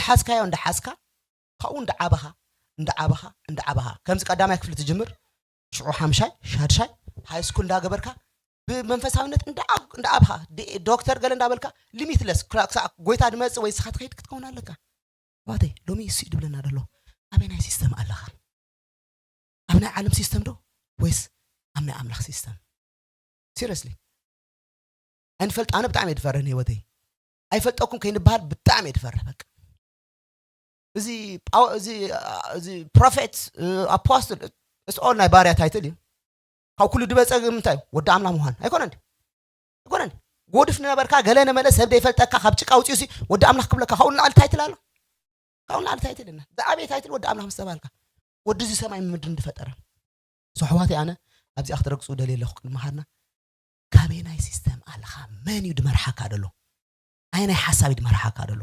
ሓዝካዮ እንዳሓዝካ ካብኡ እንዳዓበኻ እንዳዓበኻ እንዳዓበኻ ከምዚ ቀዳማይ ክፍሊ ትጅምር ሽዑ ሓምሻይ ሻድሻይ ሃይ ስኩል እንዳገበርካ ብመንፈሳዊነት እንዳዓብ- እንዳዓብኻ ዲ- ዶክተር ገለ እንዳበልካ ሊሚትለስ ክሳዕ ጎይታ ድመፅእ ወይ ስኻ ትኸይድ ክትከውን ኣለካ። ኣሕዋተይ ሎሚ እሱ እዩ ድብለና ደሎ። ኣበይ ናይ ሲስተም ኣለኻ? ኣብ ናይ ዓለም ሲስተም ዶ ወይስ ኣብ ናይ ኣምላኽ ሲስተም? ሲሪየስሊ ኣይንፈልጥ። ኣነ ብጣዕሚ እየ ድፈርህ ንህይወተይ። ኣይፈልጠኩም ከይንበሃል ብጣዕሚ እየ ድፈርህ። በቃ እዚ ጳው- እዚ እዚ ፕሮፌት ኣፖስትል ኦል ናይ ባርያ ታይትል እዩ። ካብ ኩሉ ድበፀ ምንታይ እዩ? ወዲ ኣምላኽ ምዃን ኣይኮነን ድዩ? ኣይኮነን ድዩ? ጎድፍ ንነበርካ ገለ ንመለ ሰብ ዘይፈልጠካ ካብ ጭቃ ውፅኡ ሲ ወዲ ኣምላኽ ክብለካ ካብኡ ንላዕሊ ታይትል ኣሎ? ካብኡ ንላዕሊ ታይትል የለን። ዝዓበየ ታይትል ወዲ ኣምላኽ ምስ ተባልካ ወዲ እዚ ሰማይ ምድርን ዝፈጠረ። ሶ ኣሕዋተይ ኣነ ኣብዚኣ ክትረግፁ ደልየ ኣለኹ ቅድሚ ምኻድና ካበየናይ ሲስተም ኣለኻ? መን እዩ ድመርሓካ ደሎ? ኣየናይ ሓሳብ እዩ ድመርሓካ ደሎ?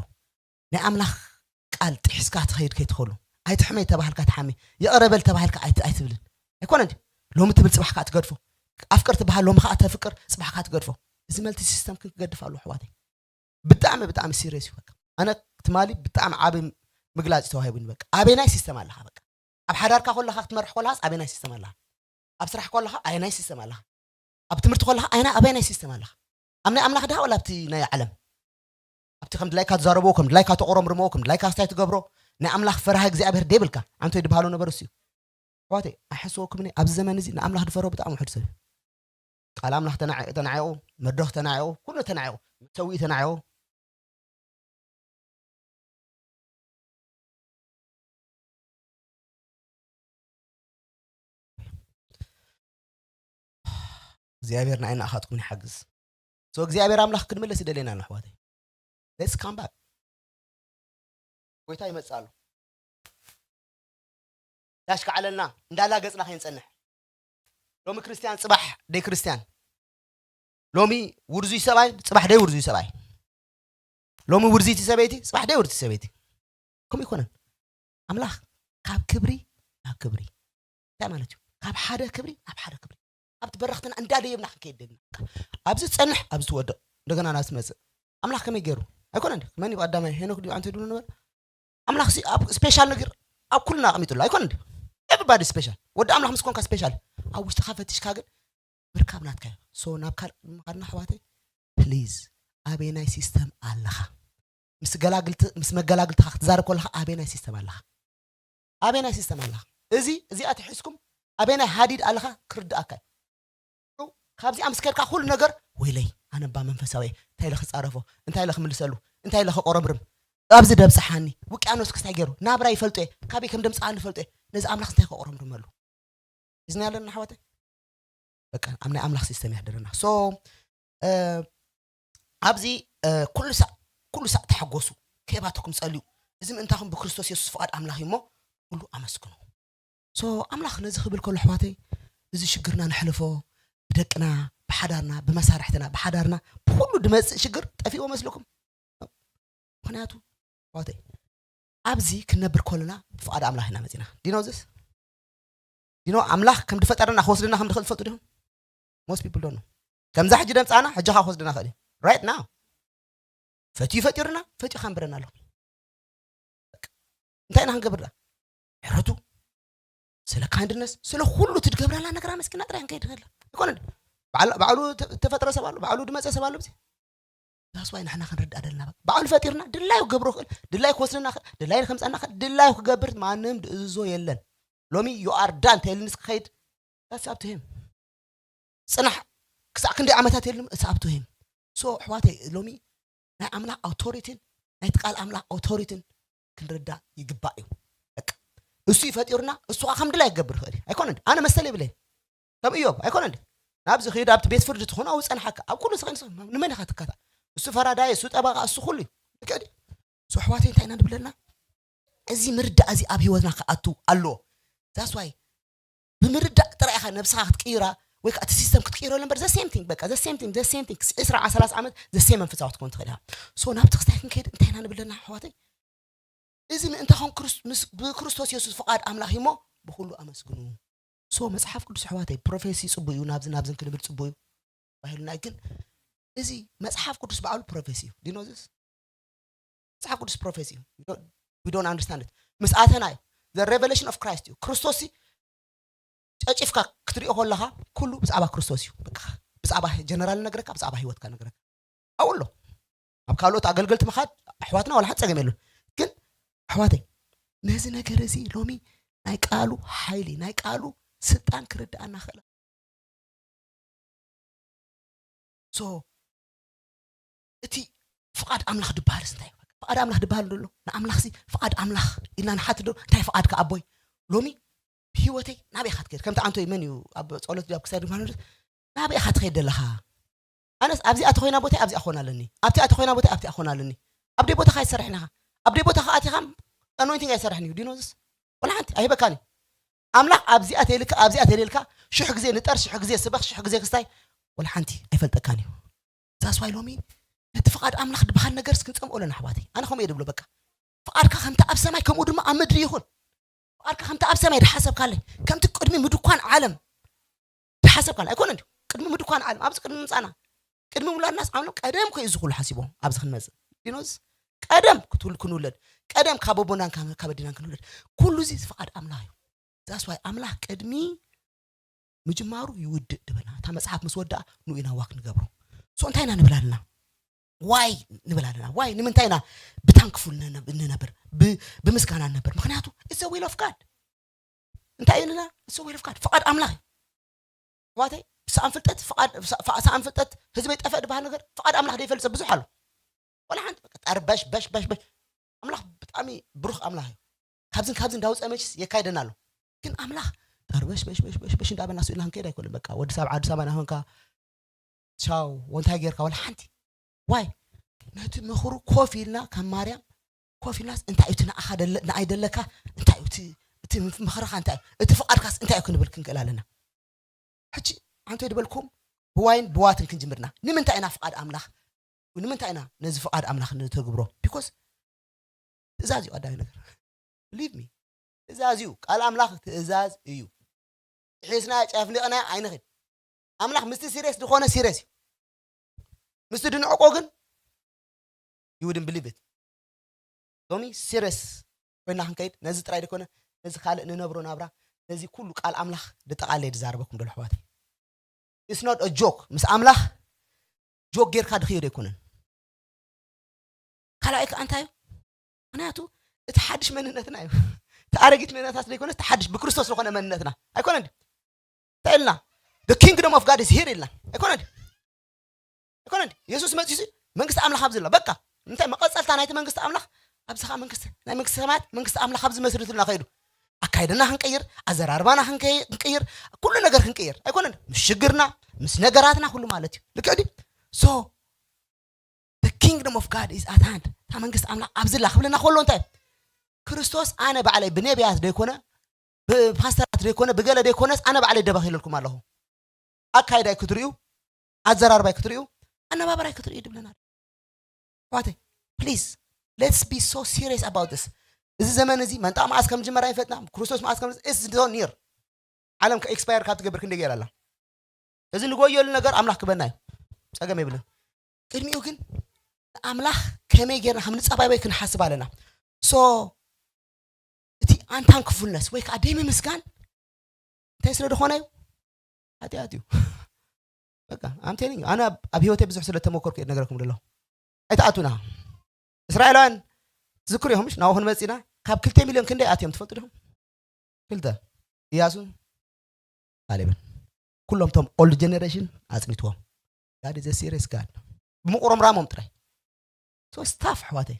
ናይ ኣምላኽ ቃል ጥሒስካ ትኸይድ ከይትኸሉ ኣይትሕመይ ተባሃልካ ትሓሚ ይቕረ በል ተባሃልካ ኣይት- ኣይትብልን ኣይኮነ እንዲ ሎሚ ትብል ፅባሕ ከዓ ትገድፎ ኣፍቅር ትበሃል ሎሚ ከዓ ተፍቅር ፅባሕ ከዓ ትገድፎ እዚ መልቲ ሲስተም ክንክገድፍ ኣለዎ ኣሕዋተይ ብጣዕሚ ብጣዕሚ ሲሪየስ እዩ በቃ ኣነ ትማሊ ብጣዕሚ ዓብ ምግላፅ ተዋሂቡኒ በቃ ኣበየናይ ሲስተም ኣለኻ በቃ ኣብ ሓዳርካ ከለኻ ክትመርሕ ከለኻስ ኣበየናይ ሲስተም ኣለኻ ኣብ ስራሕ ከለኻ ኣየናይ ሲስተም ኣለኻ ኣብ ትምህርቲ ከለኻ ኣየናይ ኣበየናይ ሲስተም ኣለኻ ኣብ ናይ ኣምላኽ ድሃ ወላ ኣብቲ ናይ ዓለም ኣብቲ ከም ድላይካ ትዛረቦ ከም ድላይካ ተቆረምርሞ ከም ድላይካ ስታይ ትገብሮ ናይ ኣምላኽ ፈርሃ እግዚኣብሔር ደይብልካ ኣንቶይ ድበሃሎ ነበሩ እሱ ኣሕዋተይ ኣይሓስወኩምኒ ኣብዚ ዘመን እዚ ንኣምላኽ ድፈርሆ ብጣዕሚ ውሕድ ሰብ እዩ ቃል ኣምላኽ ተናዒ- ተናዒቑ መድረኽ ተናዒቑ ኩሉ ተናዒቑ መሰዊኢ ተናዒቑ እግዚኣብሔር ንዓይ ንኣኻትኩም ይሓግዝ so እግዚኣብሔር ኣምላኽ ክንምለስ ይደልየና ኣሎ ኣሕዋተይ let's come back ጎይታ ይመፅእ ኣሎ ያሽካዕለልና እንዳላገፅና ከይንፀንሕ ሎሚ ክርስትያን ፅባሕ ደይ ክርስትያን ሎሚ ውርዙይ ሰብኣይ ፅባሕ ደይ ውርዙይ ሰብኣይ ሎሚ ውርዝይቲ ሰበይቲ ፅባሕ ደይ ውርዝቲ ሰበይቲ ከምኡ ይኮነን ኣምላኽ ካብ ክብሪ ናብ ክብሪ እንታይ ማለት እዩ ካብ ሓደ ክብሪ ናብ ሓደ ክብሪ ኣብቲ በረኽትና እንዳደየብና ክንከይድ ደልና ኣብዚ ፀንሕ ኣብዚ ትወድቕ እንደገና ናብ ትመፅእ ኣምላኽ ከመይ ገይሩ ኣይኮነን መን እዩ ቀዳማይ ሄኖክ ድዩ ኣንተ ድብሉ ነበር ኣምላኽ ሲ ኣብ ስፔሻል ነገር ኣብ ኩልና ኣቕሚጥሉ ኣይኮነ እንዲ ኤቨሪባዲ ስፔሻል ወዲ ኣምላኽ ምስ ኮንካ ስፔሻል ኣብ ውሽጥኻ ፈቲሽካ ግን ምርካብ ናትካ እዩ ሶ ናብ ካልእ ምኻድና ኣሕዋተይ ፕሊዝ ኣበየናይ ሲስተም ኣለኻ ምስ ገላግልቲ ምስ መገላግልትኻ ክትዛረብ ከለኻ ኣበየናይ ሲስተም ኣለኻ ኣበየናይ ሲስተም ኣለኻ እዚ እዚኣ ትሒዝኩም ኣበየናይ ሃዲድ ኣለኻ ክርድኣካ እዩ ካብዚኣ ምስ ከድካ ኩሉ ነገር ወይለይ ኣነ እባ መንፈሳዊ እንታይ ኢለ ክፃረፎ እንታይ ኢለ ክምልሰሉ እንታይ ኢለ ክቆረምርም ኣብዚ ደብፅሓኒ ውቅያኖስ ክስታይ ገይሩ ናብራ ይፈልጦ እየ ካበይ ከም ደምፅኣኒ ይፈልጦ እየ ነዚ ኣምላኽ እንታይ ክቆረምርመሉ ሒዝና ኣለና ኣሕዋተይ በቃ ኣብ ናይ ኣምላኽ ሲስተም የሕድረና so ኣብዚ ኩሉ ሳዕ ኩሉ ሳዕ ተሓጎሱ ከይባተኩም ፀልዩ እዚ ምእንታኹም ብክርስቶስ የሱስ ፍቓድ ኣምላኽ እዩ እሞ ኩሉ ኣመስግኑ so ኣምላኽ ነዚ ክብል ከሎ ኣሕዋተይ እዚ ሽግርና ነሕልፎ ብደቅና ብሓዳርና ብመሳርሕትና ብሓዳርና ብኩሉ ድመፅእ ሽግር ጠፊእዎ መስልኩም ምክንያቱ ኣሕዋተይ ኣብዚ ክንነብር ከለና ብፍቓድ ኣምላኽ ኢና መፂና ዲኖ ዝስ ዲኖ ኣምላኽ ከም ዝፈጠረና ክወስድና ከም ዝኽእል ትፈልጡ ዲኹም most people don't know ከምዛ ሕጂ ደምፃና ሕጂ ካ ክወስድና ክእል እዩ right now ፈትዩ ፈጢሩና ፈትዩ ከንብረና ኣሎ እንታይ ኢና ክንገብር ዳ ምሕረቱ ስለ kindness ስለ ኩሉ እቲ ዝገብረልና ነገር ኣመስግና ጥራይ ክንከይድ ንኽእል ኣይኮነ ባዕሉ ተፈጥረ ሰብ ኣሎ ባዕሉ ድመፀ ሰብ ኣሎ ዚ that's why ንሕና ክንርዳእ ደልና ባዕሉ ፈጢርና ድላዩ ክገብሮ ክእል ድላይ ክወስድና ክእል ድላይ ንከምፀና ክእል ድላዩ ክገብር ማንም ድእዝዞ የለን ሎሚ you are done ተይልንስ ክኸይድ that's up to him ፅናሕ ክሳዕ ክንደይ ዓመታት የልም it's up to him so ኣሕዋተይ ሎሚ ናይ ኣምላኽ ኣውቶሪቲን ናይቲ ቃል ኣምላኽ ኣውቶሪቲን ክንርዳእ ይግባእ እዩ እሱ ይፈጢሩና እሱ ከዓ ከም ድላይ ክገብር ይኽእል እዩ ኣይኮነን ኣነ መሰል የብለይ ከም እዮብ ኣይኮነን ናብዚ ክይድ ኣብቲ ቤት ፍርዲ ትኾን ኣው ፀንሓካ ኣብ ኩሉ ስኸን ንመን ኢኻ ትካታ እሱ ፈራዳይ እሱ ጠበቃ እሱ ኩሉ እዩ ልክዕዲ እሱ ኣሕዋተይ እንታይ ኢና ንብለና እዚ ምርዳእ እዚ ኣብ ህይወትና ክኣቱ ኣለዎ that's why ብምርዳእ ጥራይ ኢኻ ነብስኻ ክትቅይራ ወይ ከዓ እቲ ሲስተም ክትቅይሮ ነበር the same thing በቃ the same thing the same thing ዕስራ ሰላሳ ዓመት the same መንፈሳዊ ክትኮን ትኽእል ኢኻ so ናብቲ ክስታይ ክንከይድ እንታይ ኢና ንብለና ኣሕዋተይ እዚ ምእንታኹም ብክርስቶስ የሱስ ፍቓድ ኣምላኽ እሞ ብኩሉ ኣመስግኑ so መፅሓፍ ቅዱስ ኣሕዋተይ ፕሮፌሲ ፅቡቅ እዩ ናብዚ ናብዝን ክንብል ፅቡቅ እዩ ባሂልና ግን እዚ መፅሓፍ ቅዱስ ባዕሉ ፕሮፌሲ እዩ ዲኖዝስ መጽሓፍ ቅዱስ ፕሮፌሲ እዩ። We don't understand it። ምስ ኣተና እዩ። The revelation of Christ እዩ። ክርስቶስ ጨጪፍካ ክትሪኦ ከለኻ ኩሉ ብዛዕባ ክርስቶስ እዩ። በቃ ብዛዕባ ጀነራል ነገረካ፣ ብዛዕባ ህይወትካ ነገረካ። ኣብኡ ኣሎ። ኣብ ካልኦት ኣገልገልቲ ምኻድ ኣሕዋትና ዋላ ሓንቲ ጸገም የለን። ግን ኣሕዋተይ ነዚ ነገር እዚ ሎሚ ናይ ቃሉ ሓይሊ ናይ ቃሉ ስልጣን ክርድኣና ክእል። So እቲ ፍቓድ ኣምላኽ ድበሃልስ እንታይ እዩ? ፍቓድ ኣምላኽ ድበሃል ዶ ኣሎ? ንኣምላኽሲ ፍቓድ ኣምላኽ ኢልና ንሓትት ዶ? እንታይ ፍቓድካ ኣቦይ? ሎሚ ህይወተይ ናበይ ኢኻ ትከይድ? ከምቲ ኣንቶይ መን እዩ ኣብ ጸሎት ድዩ ኣብ ክሳድ ድማኖስ ናበይ ኢኻ ትኸይድ ዘለኻ? ኣነስ ኣብዚኣ ተኾይና ቦታይ ኣብዚኣ ክኾን ኣለኒ፣ ኣብቲኣ ተኾይና ቦታይ ኣብቲኣ ክኾን ኣለኒ። ኣብ ደይ ቦታኻ ኣይትሰርሕን ኢኻ። ኣብ ደይ ቦታኻ ኣቲኻ ኣኖይንቲንግ ኣይሰርሕን እዩ። ዲኖዝስ ወላ ሓንቲ ኣይህበካን እዩ። ኣምላኽ ኣብዚኣ ተይልካ ኣብዚኣ ተይልካ ሽሕ ግዜ ንጠር ሽሕ ግዜ ስበኽ ሽሕ ግዜ ክስታይ ወላ ሓንቲ ኣይፈልጠካን እዩ። ዛስዋይ ሎሚ ነቲ ፍቓድ ኣምላኽ ድበሃል ነገርስ ክንጸምኦ ኣለና ኣሕዋተይ። ኣነ ከምኡ እየ ድብሎ። በቃ ፍቓድካ ከምቲ ኣብ ሰማይ ከምኡ ድማ ኣብ ምድሪ ይኹን። ፍቓድካ ከምቲ ኣብ ሰማይ ድሓሰብካለይ ከምቲ ቅድሚ ምድኳን ዓለም ድሓሰብካለይ ኣይኮነ እንዲ ቅድሚ ምድኳን ዓለም ኣብዚ ቅድሚ ምምጻና ቅድሚ ምውላድናስ ዓለም ቀደም ኮይ እዚ ኩሉ ሓሲቦ ኣብዚ ክንመጽእ ዲኖስ ቀደም ክትውል ክንውለድ ቀደም ካብ ኣቦናን ካብ ካብ ኣዴናን ክንውለድ ኩሉ እዚ ፍቓድ ኣምላኽ እዩ። ዛስዋይ ኣምላኽ ቅድሚ ምጅማሩ ይውድእ ድበልና እታ መጽሓፍ ምስ ወድኣ ንኡ ኢና ዋክ ንገብሮ። So እንታይ ኢና ንብል ኣለና? ዋይ ንብል ኣለና? ዋይ ንምንታይ ኢና ብታንክፉል ንነብ- ንነብር ብ- ብምስጋና ንነብር? ምክንያቱ it's the will of God። እንታይ እዩ ንና it's the will of God ፍቓድ ኣምላኽ እዩ። ኣሕዋተይ ብሰኣን ፍልጠት ፍቓድ ብሰ- ሰኣን ፍልጠት ህዝበይ ጠፍአ ድበሃል ነገር ፍቓድ ኣምላኽ ደይፈልጥ ሰብ ብዙሕ ኣሎ። ወላ ሓንቲ በቃ ጠርበሽ በሽ በሽ በሽ ኣምላኽ ብጣዕሚ ብሩኽ ኣምላኽ እዩ። ካብዝን ካብዝን እንዳውፀ መችስ የካይደና ኣሎ። ግን ኣምላኽ ጠርበሽ በሽ በሽ በሽ በሽ እንዳበልና ስኢልና ክንከይድ ኣይኮነን። በቃ ወዲ ሰብ ዓዱ ሰማና ኮንካ ቻው ወንታይ ጌርካ ወላ ሓንቲ ዋይ ነቲ ምኽሩ ኮፍ ኢልና ከም ማርያም ኮፍ ኢልናስ እንታይ እዩ እቲ ንኣኻ ደለ- ንኣይ ደለካ እንታይ እዩ እቲ- እቲ ምኽርኻ እንታይ እዩ እቲ ፍቓድካስ እንታይ እዩ ክንብል ክንክእል ኣለና። ሕጂ ኣንተ ድበልኩም ብዋይን ብዋትን ክንጅምርና ንምንታይ ኢና ፍቓድ ኣምላኽ ንምንታይ ኢና ነዚ ፍቓድ ኣምላኽ ንተግብሮ? Because ትእዛዝ እዩ ቀዳሚ ነገር። Believe me ትእዛዝ እዩ። ቃል ኣምላኽ ትእዛዝ እዩ። ሒዝና ጨፍሊቕና ኣይንኽድ። ኣምላኽ ምስቲ ሲሪየስ ዝኾነ ሲሪየስ እዩ። ምስቲ ድንዕቆ ግን you wouldn't believe it። ሎሚ ሲሪየስ ኮይና ክንከይድ ነዚ ጥራይ ደኮነ ነዚ ካልእ ንነብሮ ናብራ ነዚ ኩሉ ቃል ኣምላኽ ድጠቓለ ድዛረበኩም ደሎ ኣሕዋተይ። It's not a joke። ምስ ኣምላኽ ጆክ ጌርካ ድኽዮ ኣይኮነን። ካልኣይ ከዓ እንታይ እዩ? ምክንያቱ እቲ ሓድሽ መንነትና እዩ። እቲ ኣረጊት መንነታት ዘይኮነ እቲ ሓድሽ ብክርስቶስ ዝኾነ መንነትና ኣይኮነ እንዲ እንታይ ኢልና the kingdom of God is here ኢልና ኣይኮነ እንዲ ኣይኮነ እንዲ የሱስ መፂሱ መንግስቲ ኣምላኽ ኣብዚ ኣሎ በቃ እንታይ መቐፀልታ ናይቲ መንግስቲ ኣምላኽ ኣብዚ ከዓ መንግስቲ ናይ መንግስቲ ሰማያት መንግስቲ ኣምላኽ ኣብዚ መስርትልና ከይዱ ኣካይድና ክንቀይር ኣዘራርባና ክንቀይር ኩሉ ነገር ክንቀይር ኣይኮነን ምስ ሽግርና ምስ ነገራትና ኩሉ ማለት እዩ ልክዕ ድዩ so the kingdom of God is at hand እታ መንግስቲ ኣምላኽ ኣብዝላ ክብለና ከሎ እንታይ ክርስቶስ ኣነ ባዕለይ ብነቢያት ዘይኮነ ብፓስተራት ዘይኮነ ብገለ ዘይኮነስ ኣነ ባዕለይ ደባኺለልኩም ኣለኹ ኣካይዳይ ክትርእዩ ኣዘራርባይ ክትርእዩ ኣነባበራይ ክትርእዩ ድብለና ኣሕዋተይ please let's be so serious about this እዚ ዘመን እዚ መንጣቕ መዓስ ከም ዝጅመር ኣይንፈልጥና ክርስቶስ መዓስ ከም is so near ዓለም ኤክስፓየር ካብ ትገብር ክንደይ ገይራ ኣላ እዚ ንጎየሉ ነገር ኣምላኽ ክበና እዩ ጸገም የብልን ቅድሚኡ ግን ኣምላኽ ከመይ ጌርና ከም ንጸባበይ ክንሓስብ ኣለና so እቲ ኣንታንክፉልነስ ወይ ከዓ ደይ ምምስጋን እንታይ ስለ ዝኾነ እዩ ሓጢኣት እዩ በቃ ኣምቴኒ ኣነ ኣብ ህይወተይ ብዙሕ ስለ ተመኮርኩ እየ ነገረኩም ደለኹ ኣይትኣቱና እስራኤላውያን ትዝክሩ ኢኹም ናብኡ ክንመፅና ካብ ክልተ ሚልዮን ክንደይ ኣትዮም ትፈልጡ ዲኹም ክልተ እያሱን ካሌብን ኩሎም ቶም ኦልድ ጀነሬሽን ኣፅኒትዎም ጋድ ዘ ሲሪየስ ጋድ ብምቁሮም ራሞም ጥራይ ሶስታፍ ኣሕዋተይ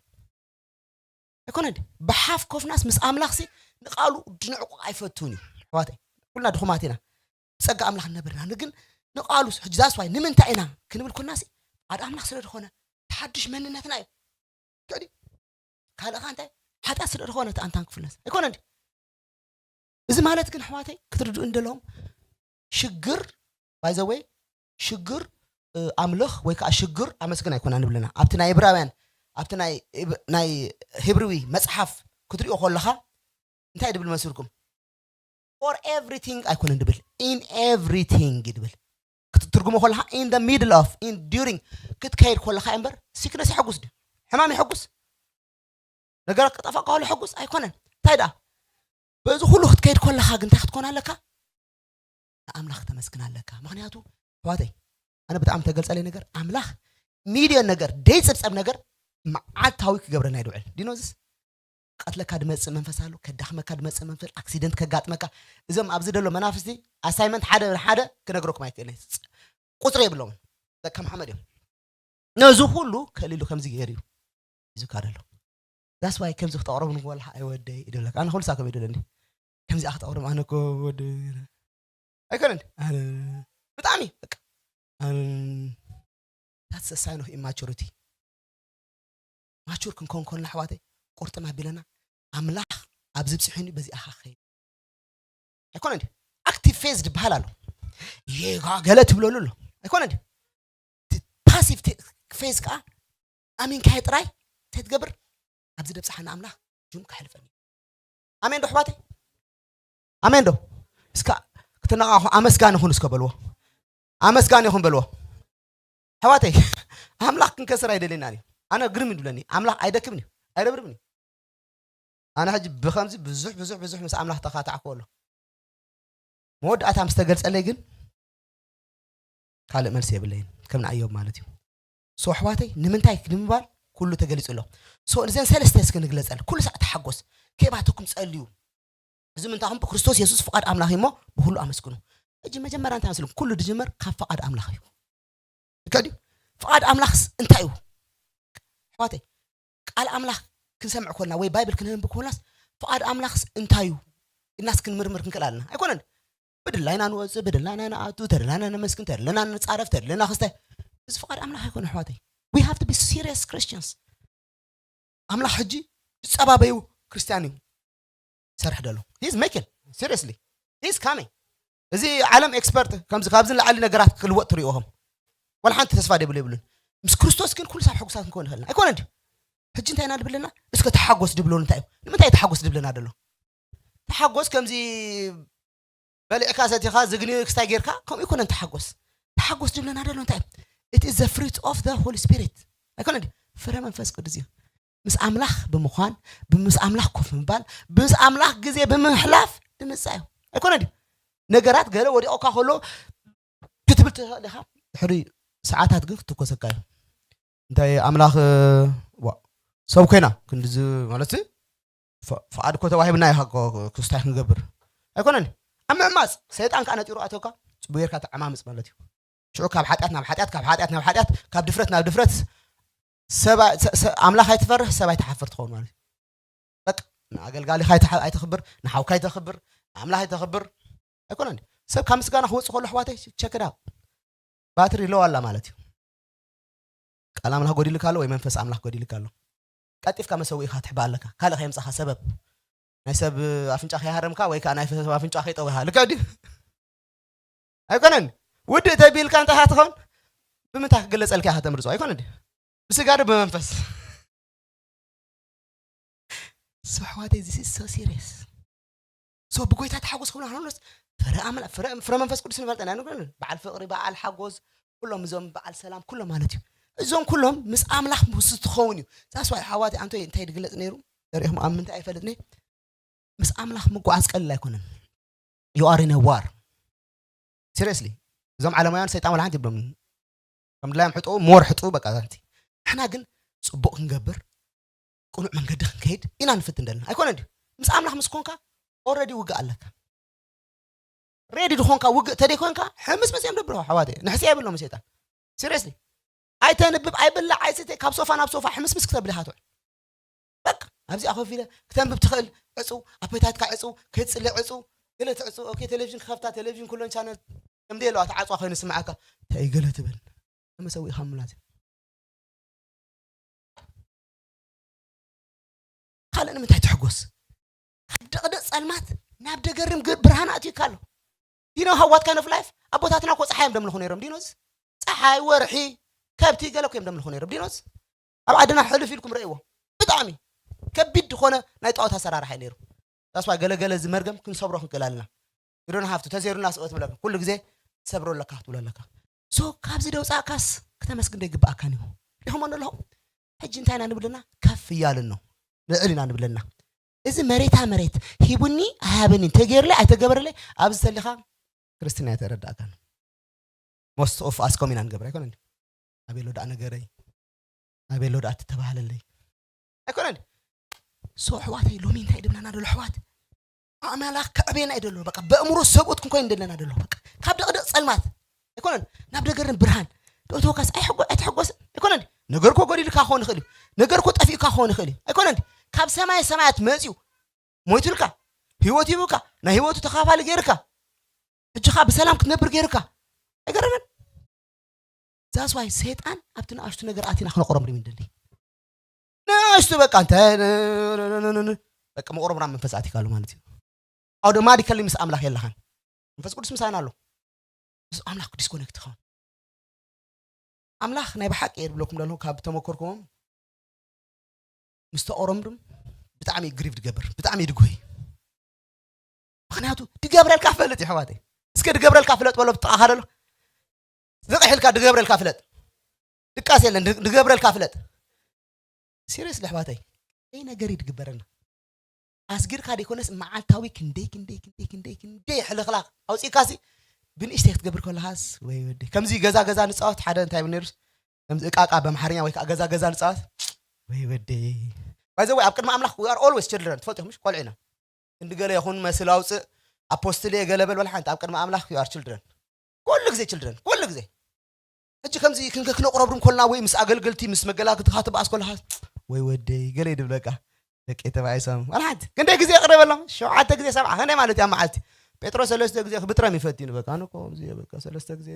ኣይኮነ ብሓፍ ኮፍናስ ምስ ኣምላኽሲ ንቃሉ ድንዕቁ ኣይፈቱን እዩ ኣሕዋተይ ኩልና ድኹማት ኢና ጸጋ ኣምላኽ ነበርና ግን ንቃሉ ሕጂ ዛስዋይ ንምንታይ ኢና ክንብል ኮናሲ ኣድ ኣምላኽ ስለ ዝኾነ ተሓድሽ መንነትና እዩ ክዕዲ ካልእኻ እንታይ ሓጢኣት ስለ ዝኾነ እቲ ኣንታን ክፍልነስ ኣይኮነ እንዲ እዚ ማለት ግን ኣሕዋተይ ክትርድኡ እንደለዎም ሽግር ባይዘወይ ሽግር ኣምልኽ ወይ ከዓ ሽግር ኣመስግን ኣይኮና ንብለና ኣብቲ ናይ እብራውያን ኣብቲ ናይ ሂብርዊ መፅሓፍ ክትሪኦ ከለኻ እንታይ ድብል መስልኩም for everything ኣይኮነን ድብል in everything ድብል ክትትርጉሞ ከለኻ in the middle of in during ክትከይድ ከለኻ እምበር ሲክነስ ይሐጉስ ድዩ ሕማም ይሐጉስ ነገራት ክጠፋእ ከሎ ሕጉስ ኣይኮነን። እንታይ ደኣ በዚ ኩሉ ክትከይድ ከለኻ ግን እንታይ ክትኮን ኣለካ? ንኣምላኽ ተመስግን ኣለካ። ምኽንያቱ ኣሕዋተይ፣ ኣነ ብጣዕሚ ተገልጸለይ ነገር፣ ኣምላኽ ሚልዮን ነገር፣ ደይጽብጸብ ነገር መዓልታዊ ክገብረና ይድውዕል ዲኖዝስ። ቀትለካ ድመጽእ መንፈስ ኣሎ፣ ከዳኽመካ ድመጽእ መንፈስ፣ ኣክሲደንት ከጋጥመካ። እዞም ኣብዚ ደሎ መናፍስቲ ኣሳይመንት ሓደ ሓደ ክነግረኩም ኣይክእልን። ቁጽሪ የብሎምን። ከም ሓመድ እዮም። ነዚ ኩሉ ከሊሉ ከምዚ ገይሩ እዩ ሒዙካ ደሎ። ዳስ ዋይ ከምዚ ክተቕረቡ ንክበልሓ ኣይወደይ ይደለካ። ኣነ ኩሉ ሳከብ ይደለኒ። ከምዚኣ ክተቕረቡ ኣነ እኮ ወደ ኣይኮነን። ኣነ ብጣዕሚ በቃ፣ ኣነ that's a sign of immaturity። ማቹር ክንከውን ከለና ኣሕዋተይ ቁርጥም ኣቢለና ኣምላኽ ኣብዚ ብፅሑኒ በዚኣ ኸኸይድ ኣይኮነ እንዲ። ኣክቲቭ ፌዝ ዝበሃል ኣሎ። የጋ ገለ ትብለሉ ኣሎ ኣይኮነ እንዲ። ፓሲቭ ፌዝ ከዓ ኣሚንካዮ ጥራይ እንታይ ትገብር? ኣብዚ ደብፅሓና ኣምላኽ ጁም ከሕልፈኒ። ኣሜን ዶ ኣሕዋተይ? ኣሜን ዶ? እስካ ክትነቃኹ ኣመስጋኒ ኩን እስከ በልዎ። ኣመስጋኒ ይኹን በልዎ። ኣሕዋተይ ኣምላኽ ክንከስር ኣይደልየናን እዩ። ኣነ ግርም ይብለኒ ኣምላኽ ኣይደክምን እዩ ኣይረብርብን እዩ። ኣነ ሕጂ ብከምዚ ብዙሕ ብዙሕ ብዙሕ ምስ ኣምላኽ ተኻታዕኩ ኣሎ። መወዳእታ ምስ ተገልጸለይ ግን ካልእ መልሲ የብለይን። ከም ንኣዮብ ማለት እዩ። ሶ ኣሕዋተይ ንምንታይ ንምባል ኩሉ ተገሊጹ ኣሎ። ሶ እዘን ሰለስተ እስኪ ንግለጸል። ኩሉ ሳዕ ተሓጎስ። ከይባተኩም ጸልዩ። እዚ ምንታኹም ብክርስቶስ የሱስ ፍቓድ ኣምላኽ እዩ እሞ ብኩሉ ኣመስግኑ። ሕጂ መጀመርያ እንታይ መስልኩም? ኩሉ ድጅመር ካብ ፍቓድ ኣምላኽ እዩ። ልክዕ ድዩ? ፍቓድ ኣምላኽስ እንታይ እዩ? ኣሕዋተይ ቃል ኣምላኽ ክንሰምዕ ኮልና ወይ ባይብል ክንንብብ ኮናስ ፍቓድ ኣምላኽስ እንታይ እዩ ኢልናስ ክንምርምር ክንክእል ኣለና ኣይኮነን። ብድላይና ንወፅእ፣ ብድላይና ንኣቱ፣ ተደላና ነመስግን፣ ተደለና ንፃረፍ፣ ተደለና ክስታይ። እዚ ፍቓድ ኣምላኽ ኣይኮነ ኣሕዋተይ። We have to be serious Christians። ኣምላኽ ሕጂ ዝፀባበዩ ክርስትያን እዩ ሰርሕ ደሎ። He's making seriously he's coming። እዚ ዓለም ኤክስፐርት ከምዚ ካብዚ ንላዕሊ ነገራት ክልወጥ ትሪእዎም ዋላ ሓንቲ ተስፋ ደብሉ የብሉን። ምስ ክርስቶስ ግን ኩሉ ሳብ ሕጉሳት ክንከውን ይኽእልና ኣይኮነ እንዲ። ሕጂ እንታይ ኢና ድብለና? እስከ ተሓጎስ ድብሎ እንታይ እዩ? ንምንታይ ተሓጎስ ድብለና ደሎ? ተሓጎስ ከምዚ በሊዕካ ሰቲኻ ዝግኒ ክስታይ ጌርካ ከምኡ ይኮነን ተሓጎስ። ተሓጎስ ድብለና ደሎ እንታይ እዩ? It is the fruit of the Holy Spirit ኣይኮነ እንዲ። ፍረ መንፈስ ቅዱስ እዩ። ምስ ኣምላኽ ብምዃን፣ ምስ ኣምላኽ ኮፍ ምባል፣ ምስ ኣምላኽ ግዜ ብምሕላፍ ድምፃ እዩ ኣይኮነ ድዩ? ነገራት ገለ ወዲቑካ ከሎ ክትብል ትኽእል ኢኻ። ድሕሪ ሰዓታት ግን ክትኮሰካ እዩ። እንታይ ኣምላኽ ዋ ሰብ ኮይና ክንድዚ ማለት ፍቓድ እኮ ተዋሂብና ኢኻ ክስታይ ክንገብር ኣይኮነን። ኣብ ምዕማፅ ሰይጣን ከዓ ነጢሩ ኣተውካ ፅቡ ጌርካ ተዓማምፅ ማለት እዩ። ሽዑ ካብ ሓጢኣት ናብ ሓጢኣት ካብ ሓጢኣት ናብ ሓጢኣት ካብ ድፍረት ናብ ድፍረት ኣምላኽ ኣይትፈርህ ሰብ ኣይትሓፍር ትኸውን ማለት እዩ። በቃ ንኣገልጋሊኻ ኣይተኽብር፣ ንሓውካ ኣይተኽብር፣ ንኣምላኽ ኣይተኽብር ኣይኮነን። ሰብ ካብ ምስጋና ክወፅእ ከሎ ኣሕዋተይ ቸክዳ ባትሪ ሎው ኣላ ማለት እዩ። ቃል ኣምላኽ ጎዲልካ ኣሎ ወይ መንፈስ ኣምላኽ ጎዲልካ ኣሎ። ቀልጢፍካ መሰዊኢኻ ትሕባ ኣለካ ካልእ ከየምፃኻ ሰበብ ናይ ሰብ ኣፍንጫ ከይሃረምካ ወይ ከዓ ናይ ሰብ ኣፍንጫ ከይጠዊኻ ልክዕ ድዩ? ኣይኮነን። ውድእ ተቢልካ እንታይ ኢኻ ትኸውን? ብምንታይ ክግለጸልካ ኢኻ ተምርጾ ኣይኮነን ድዩ? ብስጋ ዶ ብመንፈስ? So ኣሕዋተይ this is so serious። So ብጎይታ ተሓጎስ ክብሎ ሃኖስ ፍረ ኣምላ ፍረ ፍረ መንፈስ ቅዱስ ንፈልጠና ንግረን በዓል ፍቕሪ በዓል ሓጎስ ኩሎም እዞም በዓል ሰላም ኩሎም ማለት እዩ። እዞም ኩሎም ምስ ኣምላኽ ምስ ትኸውን እዩ። ዛስዋይ ሓዋተይ ኣንቶይ እንታይ ድግለጽ ነይሩ ዘሪእኹም ኣብ ምንታይ ኣይፈልጥኒ። ምስ ኣምላኽ ምጓዓዝ ቀልል ኣይኮነን። You are in a war seriously። እዞም ዓለማውያን ሰይጣን ወላ ሓንቲ ይብሎም ከም ድላዮም ሕጡ ሞር ሕጡ በቃ ዛንቲ ንሕና ግን ጽቡቕ ክንገብር ቅኑዕ መንገዲ ክንከይድ ኢና ንፍትን ዘለና ኣይኮነ ድዩ? ምስ ኣምላኽ ምስ ኮንካ ኦረዲ ውግእ ኣለካ። ሬዲ ዝኾንካ ውግእ ተደይኮንካ ሕምስ መስ እዮም ደብርኻ ሓዋተ ንሕስያ የብሎም ሰይጣን። ሲሪየስሊ ኣይተንብብ ኣይብላዕ ኣይስተ ካብ ሶፋ ናብ ሶፋ ሕምስምስ ክተብል ኢኻ ትውዕል። በቃ ኣብዚኣ ኮፍ ኢለ ክተንብብ ትኽእል ዕፁ ኣፔታይትካ ዕፁ ከይትፅለ ዕፁ ገለ ትዕፁ ኦኬ ቴሌቪዥን ክኸፍታ ቴሌቪዥን ኩለን ቻነል ከምደ ኣለዋ ተዓፅዋ ኮይኑ ስምዓካ እንታይ ገለ ትብል መሰዊእኻ ምላት ካልእ ንምንታይ ትሕጎስ? ካብ ደቕደቕ ጸልማት ናብ ደገርም ብርሃን ኣእትዩካ ኣሎ። ዲኖ ሃዋት ካይን ኦፍ ላይፍ ኣቦታትና እኮ ጸሓይ እዮም ደምልኹ ነይሮም። ዲኖስ ጸሓይ ወርሒ ከብቲ ገለ እኮ እዮም ደምልኹ ነይሮም። ዲኖስ ኣብ ዓድና ሕልፍ ኢልኩም ረእይዎ። ብጣዕሚ ከቢድ ዝኾነ ናይ ጣዖት ኣሰራርሓ እዩ ነይሩ። ዳስዋ ገለገለ እዚ መርገም ክንሰብሮ ክንክእል ኣለና። ይዶን ሃፍቱ ተዘይሩና ስወት ብለካ ኩሉ ግዜ ትሰብሮ ኣለካ ክትብሎ ኣለካ። ሶ ካብዚ ደውፃእካስ ክተመስግን ዶ ይግባኣካን እዩ። ሪኹሞ ኣለኹ ሕጂ እንታይ ኢና ንብልና ከፍ እያልን ነው ልዕል ኢና ንብለና። እዚ መሬታ መሬት ሂቡኒ ኣይሃበኒ፣ ተገይርለይ ኣይተገበረለይ፣ ኣብዚ ተሊኻ ክርስትና ኣይተረዳእካን። Most of us ከምኡ ኢና ንገብር ኣይኮነን? ኣቤሎ ደኣ ነገረይ፣ ኣቤሎ ደኣ ትተባሃለለይ ኣይኮነን? ሶ ኣሕዋተይ፣ ሎሚ እንታይ ድብለና ደሎ ኣሕዋት? ኣምላኽ ከዕቤና እዩ ደሎ። በቃ በእምሮ ሰብኡት ክንኮይን ደለና ደሎ። በቃ ካብ ደቕደቕ ጸልማት ኣይኮነን ናብ ደገርን ብርሃን ደእተወካስ ኣይሕጎ-፣ ኣይትሕጎስን ኣይኮነን? ነገር እኮ ጎዲልካ ክኸውን ይኽእል እዩ። ነገር እኮ ጠፊእካ ክኸውን ይኽእል እዩ ኣይኮነን? ካብ ሰማይ ሰማያት መጺኡ ሞይቱልካ፣ ህይወት ሂቡካ፣ ናይ ህይወቱ ተኻፋሊ ገይርካ፣ ሕጂ ኸኣ ብሰላም ክትነብር ገይርካ። ኣይገርምን? That's why ሰይጣን ኣብቲ ንኣሽቱ ነገር ኣቲና ክነቕረምርም ይደሊ። ንኣሽቱ በቃ እንታይ ን-፣ ን-፣ ን-፣ ን-፣ ን-፣ በቃ መቕረምራም መንፈስ ኣቲካ ኣሎ ማለት እዩ። ኣውቶማቲካሊ ምስ ኣምላኽ የለኻን። መንፈስ ቅዱስ ምሳና ኣሎ። ምስ ኣምላኽ ዲስኮኔክት ትኸውን። ኣምላኽ ናይ ብሓቂ እየ ዝብለኩም ዘለኹ ካብ ተመኮርኩዎም ምስ ተቆረምርም ብጣዕሚ ግሪቭ ድገብር፣ ብጣዕሚ ድጉይ። ምኽንያቱ ድገብረልካ ፈልጥ እዩ ኣሕዋተይ። እስከ ድገብረልካ ፍለጥ በሎ ብጥቓኻ ደሎ። ዝቕሕ ኢልካ ድገብረልካ ፍለጥ። ድቃስ የለን፣ ድ-፣ ድገብረልካ ፍለጥ። ሲሪየስሊ ኣሕዋተይ፣ ይህ ነገር እዩ ድግበረና። ኣስጊድካ ደይኮነስ መዓልታዊ ክንደይ ክንደይ ክንደይ ክንደይ ክንደይ ሕልኽላኽ ኣውፂእካሲ ብንእሽተይ ክትገብር ከለኻስ ወይ ወደይ። ከምዚ ገዛ ገዛ ንፃወት ሓደ እንታይ ይብል ነይሩስ ከምዚ እቃ እቃ በምሓርኛ ወይ ከዓ ገዛ ገዛ ንፃወት ወይ ወደይ። By the way ኣብ ቅድሚ ኣምላኽ we are always children ትፈልጡ ኢኹም ምሽ? ቆልዑ ኢና። ክንዲ ገለ ይኹን መስል ኣውፅእ ኣፖስትል እየ ገለ በል በል ሓንቲ ኣብ ቅድሚ ኣምላኽ you are children። ኩሉ ግዜ children ኩሉ ግዜ። ሕጂ ከምዚ ክንከ ክነቕረብርም ኮልና ወይ ምስ ኣገልገልቲ ምስ መገላግልትኻ ትበኣስ ኮለኻ ወይ ወደይ ገለ ይድብለካ ደቂ ተባኢሶም ዋላ ሓንቲ ክንደይ ግዜ የቕረበሎም ሸውዓተ ግዜ ሰብዓ ክንደይ ማለት እያ መዓልቲ ጴጥሮስ ሰለስተ ግዜ ክብጥረም ይፈትዩ በቃ ኣነ እኮ ኣብዚ እየ በቃ ሰለስተ ግዜ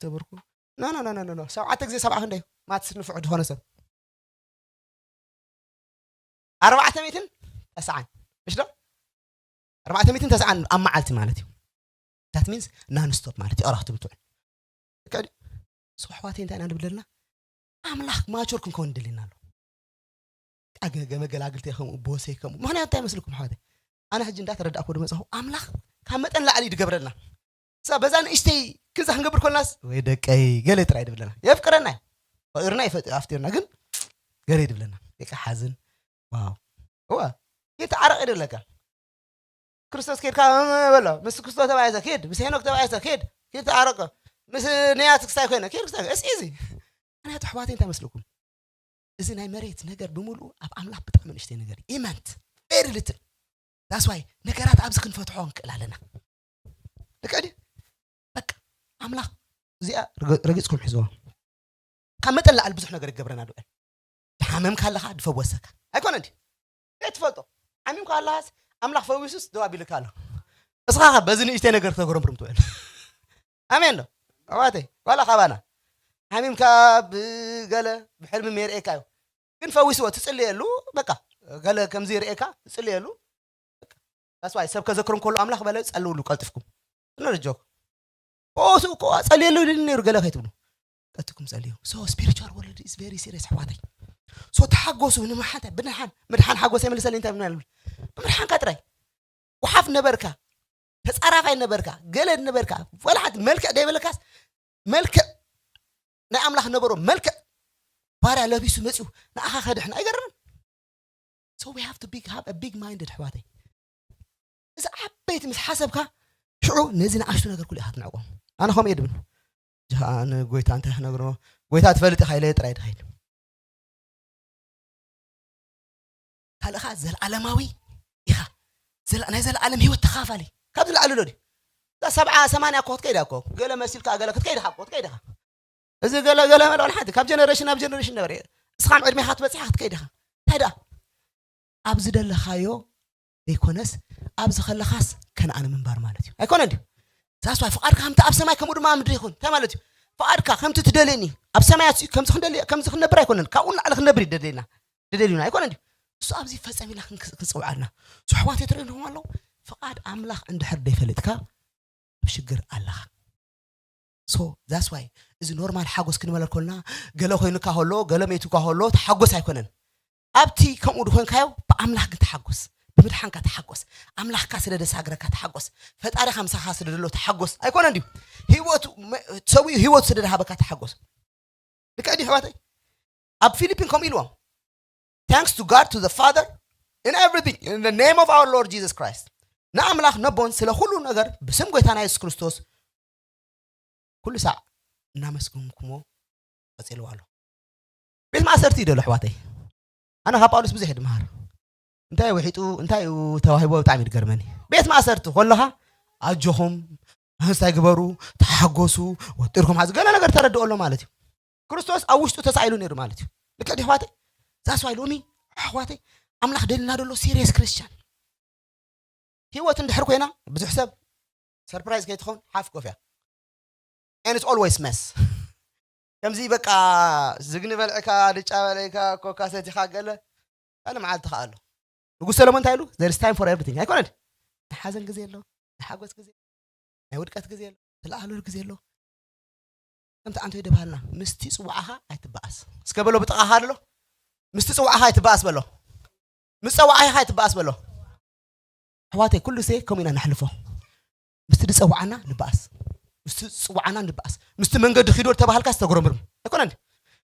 ተብርኩ ኖ ኖ ኖ ኖ ኖ ሸውዓተ ግዜ ሰብዓ ክንደይ ማትስ ንፍዑ ዝኾነ ሰብ ኣርባዕተ ሚእትን ተስዓን ምሽ ዶ ኣርባዕተ ሚእትን ተስዓን ኣብ መዓልቲ ማለት እዩ that means non stop ማለት እዩ ኣራኽቲ ምትዑ ልክዕ ድዩ so ኣሕዋተይ እንታይ ኢና ንብለልና ኣምላኽ ማቹር ክንከውን ይደልየና ኣሎ ኣገገ መገላግልተይ ከምኡ ቦሰይ ከምኡ ምኽንያቱ እንታይ መስልኩም ኣሕዋተይ ኣነ ሕጂ እንዳተረዳእኩ ድመፅኹ ኣምላኽ ካብ መጠን ላዕሊ እዩ ድገብረልና ሳ በዛ ንእሽተይ ክዛ ክንገብር ኮልናስ ወይ ደቀይ ገለ ጥራይ ድብለና የፍቅረና እዩ ፈቂርና ይፈጥ ኣፍጢርና ግን ገለ ድብለና ደቂ ሓዝን ዋው እዋ ይተዓረቕ ይደለካ ክርስቶስ ኬድካ በሎ ምስ ክርስቶስ ተባይሰ ኬድ ምስ ሄኖክ ተባይሰ ኬድ ኬድ ተዓረቀ ምስ ነያት ክስታይ ኮይነ ኬድ ክስታይ እስ ኢዚ ምክንያቱ ኣሕዋተይ እንታይ መስልኩም እዚ ናይ መሬት ነገር ብምሉኡ ኣብ ኣምላኽ ብጣዕሚ ንእሽተይ ነገር እዩ ኢመንት very little that's why ነገራት ኣብዚ ክንፈትሖ ንክእል ኣለና ልክዕ ድዩ በቃ ኣምላኽ እዚኣ ረጊፅኩም ሕዝዋ ካብ መጠን ላዕሊ ብዙሕ ነገር ይገብረና ዶ ሓመምካ ኣለኻ ድፈወሰካ ኣይኮነ እንዲ ትፈልጦ ሓሚምካ ኣለኻስ ኣምላኽ ፈዊሱስ ደው ኣቢልካ ኣሎ እስኻ በዚ ንእሽተይ ነገር ክተጉረምርም ትውዕል ኣሜን ዶ ኣሕዋተይ ዋላ ካባና ሓሚምካ ብገለ ብሕልሚ ሜርኤካ እዩ ግን ፈዊስዎ ትፅልየሉ በቃ ገለ ከምዚ ይርእየካ ትፅልየሉ that's why ሰብ ከዘክሮም ከሎ ኣምላኽ በለ ጸልውሉ ቀልጥፍኩም no joke ኦሱ እኮ ጸልየሉ ይልን ነይሩ ገለ ከይትብሉ ቀጥኩም ጸልዩ so spiritual world is very serious ኣሕዋተይ so ተሓጎሱ ንምሓተ ብድሓን ምድሓን ሓጎስ የመልሰልኝ እንታይ ብና ይብል ብምድሓንካ ጥራይ ወሓፍ ነበርካ ተጻራፋይ ነበርካ ገለ ነበርካ ወላ ሓንቲ መልክዕ ደይበለካስ መልክዕ ናይ ኣምላኽ ነበሮ መልክዕ ባርያ ለቢሱ መጺኡ ንኣኻ ከድሕን ኣይገርምን so we have to big, have a big minded ኣሕዋተይ እዚ ዓበይቲ ምስ ሓሰብካ ሽዑ ነዚ ንኣሽቱ ነገር ኩሉ ኢኻ ትንዕቆ ኣነ ከምኡ እየ ድብል ጃ ንጎይታ እንታይ ክነግሮ ጎይታ ትፈልጥ ኢኻ ኢለ ጥራይ ድኸይድ ካልእኻ ዘለዓለማዊ ኢኻ ናይ ዘለዓለም ህይወት ተኻፋሊ ካብዚ ላዕሊ ዶ ድዩ እዛ ሰብዓ ሰማንያ እኮ ክትከይዳ እኮ ገለ መሲልካ ገለ ክትከይድኻ እኮ ክትከይድኻ እዚ ገለ ገለ መለ ሓንቲ ካብ ጀነሬሽን ናብ ጀነሬሽን ነበረ እስኻም ዕድሜኻ ትበፅሓ ክትከይድኻ እንታይ ደኣ ኣብ ዝደለኻዮ ዘይኮነስ ኣብ ዝኸለኻስ ከነኣን ምንባር ማለት እዩ ኣይኮነን ድዩ ዛስዋይ ፍቓድካ ከምቲ ኣብ ሰማይ ከምኡ ድማ ምድሪ ይኹን እንታይ ማለት እዩ ፍቓድካ ከምቲ ትደልየኒ ኣብ ሰማያት ከምዚ ክንደሊ ከምዚ ክንነብር ኣይኮነን ካብኡ ንላዕሊ ክንነብር ይደልየና ደደልዩና ኣይኮነን ድዩ እሱ ኣብዚ ይፈጸም ኢላ ክጽውዓልና ሶሕዋት የትርእንኹም ኣለዉ ፍቓድ ኣምላኽ እንድሕር ደይፈለጥካ ኣብ ሽግር ኣለኻ so that's why እዚ ኖርማል ሓጎስ ክንበለል ኮልና ገለ ኮይኑካ ከሎ ገለ መይቱካ ከሎ ተሓጎስ ኣይኮነን ኣብቲ ከምኡ ድኮንካዮ ብኣምላኽ ግን ተሓጎስ ብምድሓንካ ተሓጎስ ኣምላኽካ ስለ ደሳግረካ ተሓጎስ ፈጣሪኻ ምሳኻ ስለ ደሎ ተሓጎስ ኣይኮነን ድዩ ህይወቱ ሰብኡ ህይወቱ ስለ ደሃበካ ተሓጎስ ልክዕ ድዩ ኣሕዋተይ ኣብ ፊሊፒን ከምኡ ኢልዎም thanks to God to the Father in everything, in the name of our Lord Jesus Christ. ንኣምላኽ ነቦን ስለ ኩሉ ነገር ብስም ጎይታና የሱስ ክርስቶስ ኩሉ ሳዕ እናመስገንኩሞ ቀጺልዎ ኣሎ። ቤት ማእሰርቲ እዩ ደሎ ኣሕዋተይ። ኣነ ካብ ጳውሎስ ብዙሕ እየ ድመሃር። እንታይ እዩ ውሒጡ እንታይ እዩ ተዋሂቦ ብጣዕሚ እዩ ድገርመኒ። ቤት ማእሰርቲ ከለኻ ኣጆኹም፣ እንታይ ግበሩ፣ ተሓጎሱ፣ ወጢርኩም ሓዙ፣ ገለ ነገር ተረድኦ ኣሎ ማለት እዩ። ክርስቶስ ኣብ ውሽጡ ተሳኢሉ ነይሩ ማለት እዩ። ልክዕ ድዩ ኣሕዋተይ? That's why ሎሚ ኣሕዋተይ ኣምላኽ ደልና ደሎ serious Christian። ህይወት እንድሕር ኮይና ብዙሕ ሰብ ሰርፕራይዝ ከይትኸውን ሓፍ ኮፍ እያ። And it's always mess። ከምዚ በቃ ዝግኒ በልዕካ፣ ድጫ በልዕካ፣ ኮካ ሰቲኻ ገለ ካልእ መዓልቲ ከኣ ኣሎ። ንጉስ ሰለሞን እንታይ ኢሉ? There is time for everything። ኣይኮነን? ናይ ሓዘን ግዜ ኣሎ፣ ናይ ሓጎስ ግዜ፣ ናይ ውድቀት ግዜ ኣሎ፣ ትለዓለሉ ግዜ ኣሎ። ከምቲ ኣንቶይ ደብሃልና ምስቲ ጽዋዕኻ ኣይትበኣስ። እስከ በሎ ብጥቓኻ ኣሎ። ምስቲ ጽዋዕኻ ኣይትበኣስ በሎ። ምስ ጸዋዒኻ ኣይትበኣስ በሎ። ኣሕዋተይ ኩሉ ሴ ከምኡ ኢና ነሕልፎ። ምስቲ ዝጸዋዓና ንበኣስ፣ ምስቲ ዝጽዋዓና ንበኣስ፣ ምስቲ መንገዲ ኪዶ ተባሃልካ ዝተጎረምርም ኣይኮነን።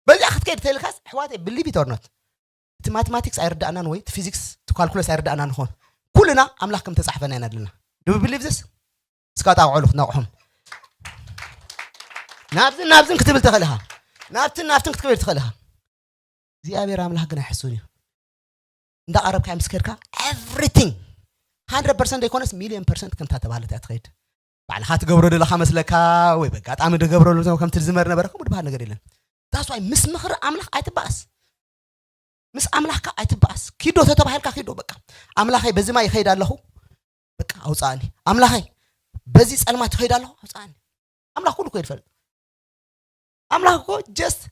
በዚኣ ክትከይድ ተልካስ ኣሕዋተይ believe it or not፣ እቲ ማቴማቲክስ ኣይርዳእናን ወይ እቲ ፊዚክስ እቲ ካልኩለስ ኣይርዳእናን ንኾን ኩልና ኣምላኽ ከም ተጻሕፈና ኢና ኣለና። Do we believe this? እስካ ጣውዕሉ ክትነቕሖም ናብዝን ናብዝን ክትብል ትኽእል ኢኻ። ናብትን ናብትን ክትብል ትኽእል ኢኻ። እግዚኣብሔር ኣምላኽ ግን ኣይሕሱን እዩ። እንዳቐረብካ ምስ ከድካ everything hundred percent ዘይኮነስ ሚልዮን ፐርሰንት ከምታ ተባህለት እያ ትኸይድ። ባዕልኻ ትገብሮ ዘለኻ መስለካ ወይ በጋጣሚ ድገብረሉ ከምቲ ዝመር ነበረ ከምኡ ድበሃል ነገር የለን። That's why ምስ ምኽሪ ኣምላኽ ኣይትበኣስ። ምስ ኣምላኽካ ኣይትበኣስ። ኪዶ ተተባሂልካ ኪዶ በቃ ኣምላኸይ በዚ ማይ ይኸይድ ኣለኹ በቃ ኣውፅኣኒ ኣምላኸይ በዚ ፀልማት ይኸይድ ኣለኹ ኣውፅኣኒ። ኣምላኽ ኩሉ እኮ ይፈልጥ። ኣምላኽ እኮ just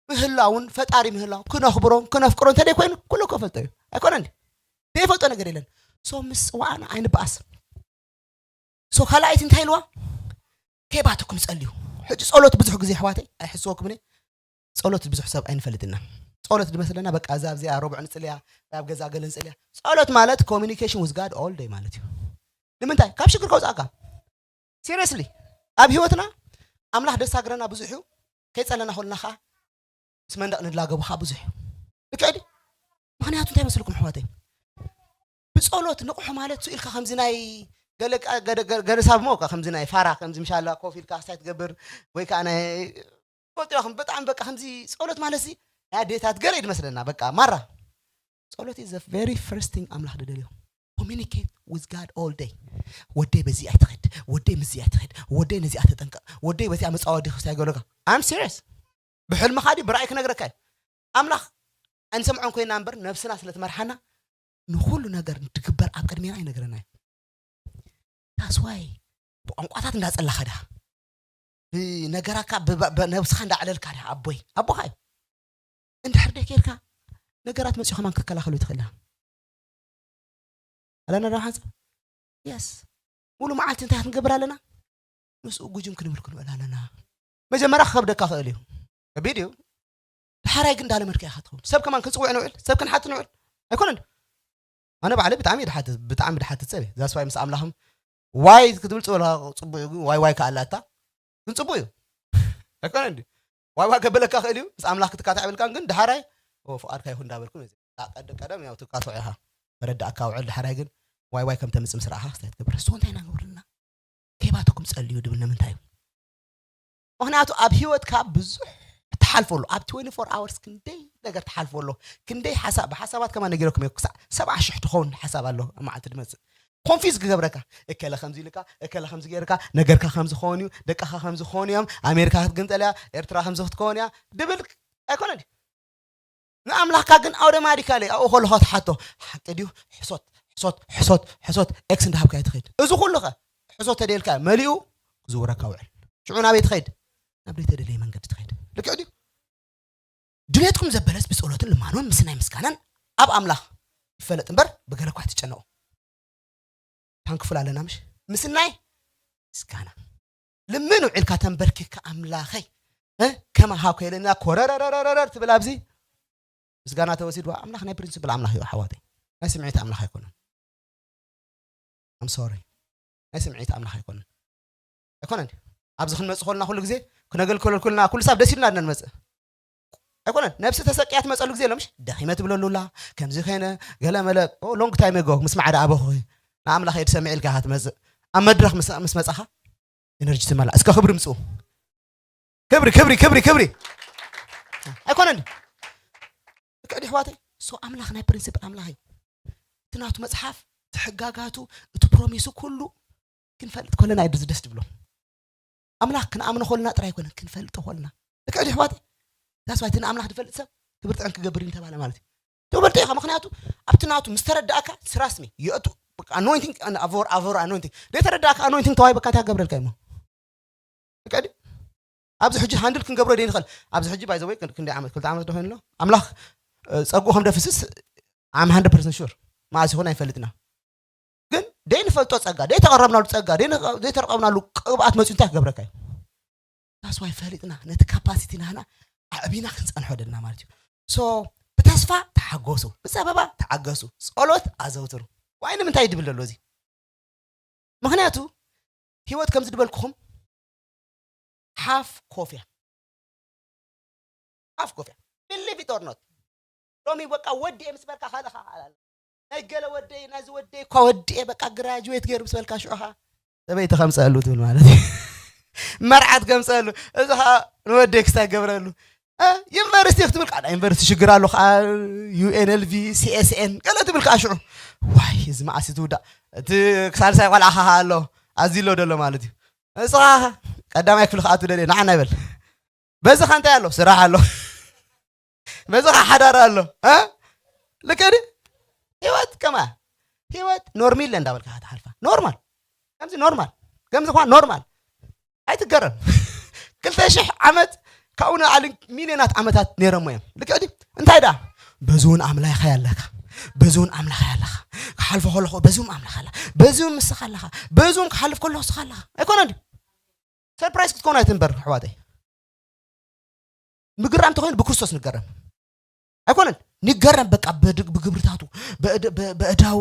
ምህላውን ፈጣሪ ምህላው ክነኽብሮን ክነፍቅሮ እንተ ደይ ኮይኑ ኩሉ እኮ ፈልጦ እዩ ኣይኮነን። ዘይፈልጦ ነገር የለን። So ምስ ፅዋዕና ኣይንበኣስ። So ካልኣይቲ እንታይ ኢልዋ? ከይባተኩም ጸልዩ። ሕጂ ጸሎት ብዙሕ ግዜ ኣሕዋተይ ኣይሕስወኩምን እየ። ጸሎት ብዙሕ ሰብ ኣይንፈልጥና። ጸሎት ዝመስለና በቃ እዛ ኣብዚኣ ረቡዕ ንጽልያ ኣብ ገዛ ገለ ንጽልያ። ጸሎት ማለት communication with God all day ማለት እዩ። ንምንታይ? ካብ ሽግር ከውጻእካ። Seriously ኣብ ህይወትና ኣምላኽ ደሳግረና ብዙሕ እዩ። ከይጸለና ኮልና ኸዓ ምስ መንደቕ ንላገቡ ኸዓ ብዙሕ እዩ። ልክዕ ድዩ? ምኽንያቱ እንታይ መስልኩም ኣሕዋተይ? ብጸሎት ንቑሑ ማለት ሱ ኢልካ ከምዚ ናይ ገለ ቃ- ገደ- ገ- ገለ ሳብ ሞ ከምዚ ናይ ፋራ ከምዚ ምሻላ ኮፍ ኢልካ ክስታይ ትገብር ወይ ከዓ ናይ ፈልጥኹም ብጣዕሚ በቃ ከምዚ ጸሎት ማለት ሲ ናይ ኣዴታት ገለ እዩ ዝመስለና በቃ ማራ ጸሎት is the very first thing ኣምላኽ ደደልዮ communicate with God all day። ወደይ በዚ ኣይትኸድ ወደይ ምዚ ኣይትኸድ ወደይ ነዚኣ ተጠንቀቕ ወደይ በዚኣ መጻወዲ ክስታይ ገለካ I'm serious። ብሕልምኻ ድዩ ብራእይ ክነግረካ እዩ ኣምላኽ ኣይንሰምዖን ኮይና እምበር ነብስና ስለ ትመርሓና ንኹሉ ነገር ድግበር ኣብ ቅድሜና ይነግረና እዩ። That's why ብቋንቋታት እንዳጸላኻ ድኻ ብነገራካ ብባ- ብነብስኻ እንዳዕለልካ ድኻ ኣቦይ ኣቦኻ እዩ። እንድሕር ደይ ኬድካ ነገራት መፅኡ ከማን ክከላኸሉ ትኽእል ኣለና ዶ ሓንሳብ? የስ። ሙሉ መዓልቲ እንታይ ክንገብር ኣለና? ምስኡ ጉጅም ክንብል ክንውዕል ኣለና። መጀመርያ ክኸብደካ ክእል እዩ፣ ከቢድ እዩ። ድሓራይ ግን እንዳለመድካ ኢኻ ትኸውን። ሰብ ከማን ክንፅውዕ ንውዕል፣ ሰብ ክንሓት ንውዕል ኣይኮነን። ኣነ ባዕለ ብጣዕሚ ድሓት ብጣዕሚ ድሓት ሰብ እየ። ዛስዋይ ምስ ኣምላኽም ዋይ ክትብል ፅበላ ፅቡቅ እዩ። ዋይ ዋይ ከኣላታ ግን ፅቡቅ እዩ ኣይኮነን። ዋይ ዋይ ከበለካ ክእል እዩ። ምስ ኣምላኽ ክትካታዕ ብልካን ግን ድሓራይ ፍቃድካ ይኹን እንዳበልኩም ቀደ ቀደም ያው ትካትዖ ኢኻ። መረዳእካ ውዕል ድሓራይ ግን ዋይ ዋይ ከም ተምፅእ ምስ ረኣኻ ክስታይ ትገብር እሱ እንታይ ኢና ንገብርልና? ከይባተኩም ጸልዩ ድብል ንምንታይ እዩ? ምክንያቱ ኣብ ህይወትካ ብዙሕ ትሓልፎ ኣሎ። ኣብ twenty-four hours ክንደይ ነገር ትሓልፎ ኣሎ። ክንደይ ሓሳብ ብሓሳባት ከማ ነጊረኩም እየ ክሳዕ ሰብዓ ሽሕ ትኸውን ሓሳብ ኣሎ ኣብ መዓልቲ ድመጽእ ኮንፊዝ ክገብረካ። እከለ ከምዚ ኢልካ እከለ ከምዚ ገይርካ ነገርካ ከምዚ ክኸውን እዩ፣ ደቅኻ ከምዚ ክኾኑ እዮም፣ ኣሜሪካ ክትግንጠል እያ፣ ኤርትራ ከምዚ ክትከውን እያ ድብል ኣይኮነን። ንኣምላኽካ ግን ኣውደማዲካሊ ኣብኡ ከለኻ ትሓቶ ሓቂ ድዩ? ሕሶት ሕሶት ሕሶት ሕሶት ኤክስ እንዳሃብካዮ ትኸይድ። እዚ ኩሉ ኸ ሕሶት ተደልካ መሊኡ ክዝውረካ ውዕል። ሽዑ ናበይ ትኸይድ? ናብ ዘይተደለየ መንገዲ ትኸይድ። ልክዕ ድዩ? ድሌትኩም ዘበለስ ብጸሎትን ልማኖን ምስ ናይ ምስጋናን ኣብ ኣምላኽ ይፈለጥ እምበር ብገለ እኳ ትጨነቑ። ታንክፉል ኣለና ምሽ ምስናይ ምስጋና ልምን ውዒልካ ተንበርኪካ ኣምላኸይ ከማኻ ኮይለና ኮረረረረረር ትብል ኣብዚ ምስጋና ተወሲድዋ ኣምላኽ ናይ ፕሪንስፕል ኣምላኽ እዩ ኣሓዋተይ ናይ ስምዒት ኣምላኽ ኣይኮነን ኣምሶሪ ናይ ስምዒት ኣምላኽ ኣይኮነን ኣይኮነን ኣብዚ ክንመፅ ኮልና ኩሉ ግዜ ክነገልግለል ኩልና ኩሉ ሳብ ደስ ኢልና ድና ንመፅእ ኣይኮነን። ነብሲ ተሰቅያ ትመፀሉ ግዜ ኣሎ። ምሽ ደኺመ ትብለሉ ኣላ። ከምዚ ከይነ ገለ መለ ሎንግ ታይም ጎ ምስ ማዕዳ ኣበኹ ንኣምላኽ የድሰምዕ ኢልካ ኢኻ ትመፅእ። ኣብ መድረኽ ምስ መፅኻ ኤነርጂ ትመላ። እስከ ክብሪ ምፅኡ። ክብሪ ክብሪ ክብሪ ክብሪ ኣይኮነን። ልክዕ ዲ ኣሕዋተይ? ሶ ኣምላኽ ናይ ፕሪንሲፕል ኣምላኽ እዩ። እቲ ናቱ መፅሓፍ፣ እቲ ሕጋጋቱ፣ እቲ ፕሮሚሱ ኩሉ ክንፈልጥ ከለና እዩ ደስ ድብሎ። ኣምላኽ ክንኣምኖ ከልና ጥራይ ኣይኮነን፣ ክንፈልጦ ከልና። ልክዕ ዲ ኣሕዋተይ? ዳስ ዋይ እቲ ንኣምላኽ ዝፈልጥ ሰብ ክብር ጥዕን ክገብር እዩ ተባለ ማለት እዩ። ትፈልጦ ኢኻ። ምክንያቱ ኣብቲ ናቱ ምስ ተረዳእካ ስራስሚ ይእቱ። ኣኖይንቲንግ ኣቮር ኣቮር ኣኖይንቲንግ ዘይተረዳእካ ኣኖይንቲንግ ተዋሂበካ እንታይ ክገብረልካ እሞ ቀዲ ኣብዚ ሕጂ ሃንድል ክንገብሮ ደይ ንኽእል። ኣብዚ ሕጂ ባይ ዘ ወይ ክንደይ ዓመት ክልተ ዓመት ዶ ኮይኑ ኣሎ ኣምላኽ ጸጉ ከም ደፍስስ ዓም ሃንድረድ ፐርሰንት ሹር መዓስ ይኹን ኣይፈልጥና። ግን ደይ ንፈልጦ ጸጋ ደይ ተቐረብናሉ ጸጋ ደይ ተረቐብናሉ ቅብኣት መፅዩ እንታይ ክገብረካ እዩ? ታስዋይ ፈሊጥና ነቲ ካፓሲቲ ናህና ኣዕቢና ክንፀንሖ ደልና ማለት እዩ። ሶ ብተስፋ ተሓጎሱ፣ ብፀበባ ተዓገሱ፣ ጸሎት ኣዘውትሩ። ዋይ ንምንታይ ድብል ዘሎ እዚ? ምክንያቱ ህይወት ከምዚ ድበልኩኹም ሓፍ ኮፍያ ሓፍ ኮፍያ ቢሊቭ ኢት ኦር ኖት። ሎሚ በቃ ወዲ ምስ በልካ ካልኻ ናይ ገለ ወደይ ናዚ ወደይ እኳ ወዲኤ በቃ ግራጅዌት ገይሩ ምስ በልካ ሽዑኻ ሰበይቲ ከምፀሉ ትብል ማለት እዩ። መርዓት ከምፀሉ እዚ ከዓ ንወደይ ክስታይ ገብረሉ ዩኒቨርሲቲ ክትብል ከዓ ዩኒቨርሲቲ ሽግር ኣሎ ከዓ ዩኤንኤልቪ ሲኤስኤን ገለ ትብል ከዓ ሽዑ ዋይ እዚ መዓስ ትውዳእ እቲ ክሳልሳይ ቆልዓ ከዓ ኣሎ ኣዚ ኣሎ ደሎ ማለት እዩ። ንስኻ ቀዳማይ ክፍሊ ክኣቱ ደልየ ንዓና ይበል። በዚ ኻ እንታይ ኣሎ ስራሕ ኣሎ። በዚ ኻ ሓዳር ኣሎ። ልክዕ ድዩ? ህይወት ከማ ህይወት ኖርሚለ እንዳበልካ ክትሓልፋ ኖርማል። ከምዚ ኖርማል ከምዚ ኳ ኖርማል። ኣይትገረም። ክልተ ሽሕ ዓመት ካብኡ ንላዕሊ ሚልዮናት ዓመታት ነይሮሞ እዮም። ልክዕ ድዩ? እንታይ ደኣ በዚ እውን ኣምላኽ ኣለካ። በዚ እውን ኣምላኽ ኣለካ። ክሓልፎ ከለኹ በዚ እውን ኣምላኽ ኣላ። በዚ እውን ምስኻ ኣለኻ። በዚ እውን ክሓልፍ ከለኹ ስኻ ኣለኻ። ኣይኮነን ድዩ? ሰርፕራይዝ ክትኮኑ ኣይትንበር ኣሕዋተይ። ምግራም እንተኮይኑ ብክርስቶስ ንገረም ኣይኮነን ንገረም በቃ ብግብርታቱ በእዳው